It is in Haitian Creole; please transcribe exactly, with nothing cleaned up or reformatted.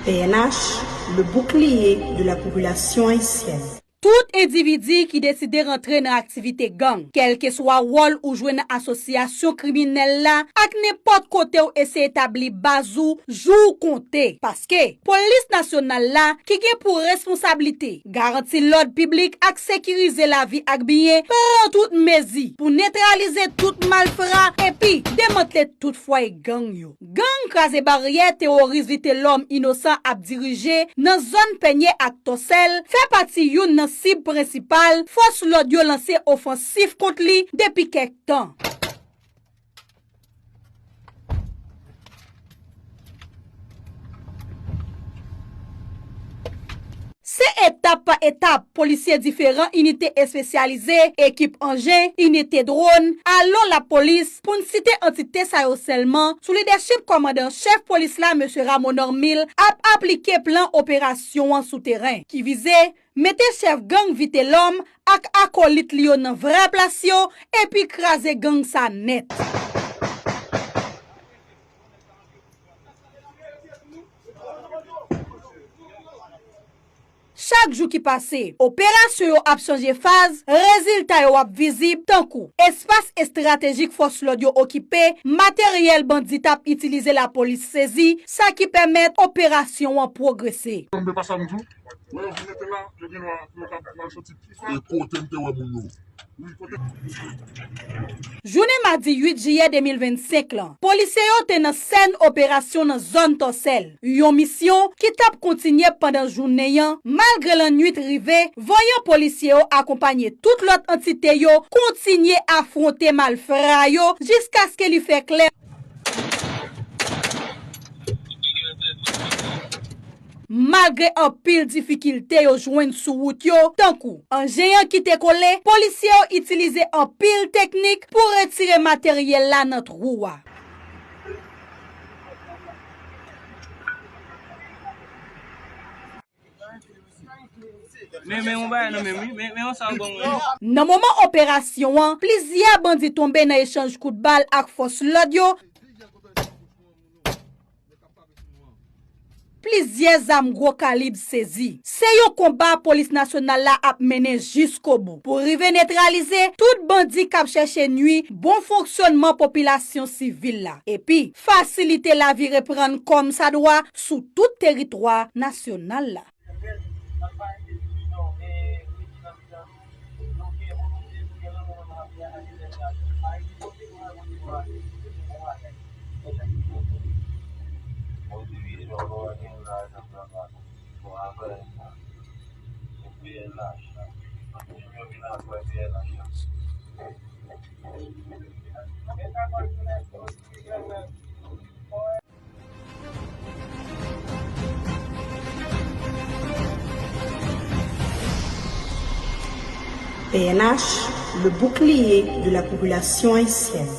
P N H, le bouclier de la population haïtienne. Tout endividi ki deside rantre nan aktivite gang, kèlkeswa wòl ou jwe nan asosyasyon kriminèl la ak nenpòt kote w eseye tabli baz ou, jou w konte. Paske, polis nasyonal la, ki gen pou responsablite garanti lòd piblik ak sekirize lavi ak byen, pran tout mezi pou netralize tout malfra epi demantle tout fwaye gang yo. Gang kraze baryè teworis vitelòm inosan ap dirije nan zòn Pènye ak Tòsèl fè pati youn nan sib prensipal fòs lòd yo lanse ofansif kont li depi kèk tan. Se etap pa etap, polisye diferan inite espesyalize, ekip anjen, inite dwòn, alon lapolis, pou n site antite sa yo sèlman, sou lidèchip kòmandan chèf polis la, mesye Ramonor Mil, ap aplike plan operasyon an sou teren, ki vize mete chèf gang Vitelòm ak akolit li yo nan vrè plas yo, epi kraze gang sa nèt. Chak jou ki pase, operasyon yo ap chanje faz, rezilta yo ap vizib, tankou espas estratejik fòs lòd yo okipe, materyèl bandi t ap itilize lapolis sezi, sa ki pèmèt operasyon an pwogrese. Yo vin mete la, yo gen dwa, yo ka, yo ka soti pi fè. E kote m te wè moun yo? Jounen madi uit jiyè de mil vennsenk lan, polisye yo te nan sèn operasyon nan zòn Tòsèl, yon misyon ki t ap kontinye pandan jounen an, malgre lannwit rive, vanyan polisye yo akonpanye tout lòt antite yo kontinye afwonte malfra yo jiskaske li fè klè. Malgre anpil difikilte yo jwenn sou wout yo, tankou anjen an ki te kole, polisye yo itilize anpil teknik pou retire materyèl la nan twou a. Men, men yon bagay nan menm wi, men, men yon sa ban mwen. Nan moman operasyon an, plizyè bandi tonbe nan echanj kout bal ak fòs lòd yo. Plizyè zam gwo kalib sezi. Se yon konba polis nasyonal la ap mennen jiskobou pou rive netralize tout bandi k ap chèche nwi bon fonksyònman popilasyon sivil la, epi fasilite lavi reprann kòmsadwa sou tout teritwa nasyonal la. P N H, le bouclier de la population haïtienne.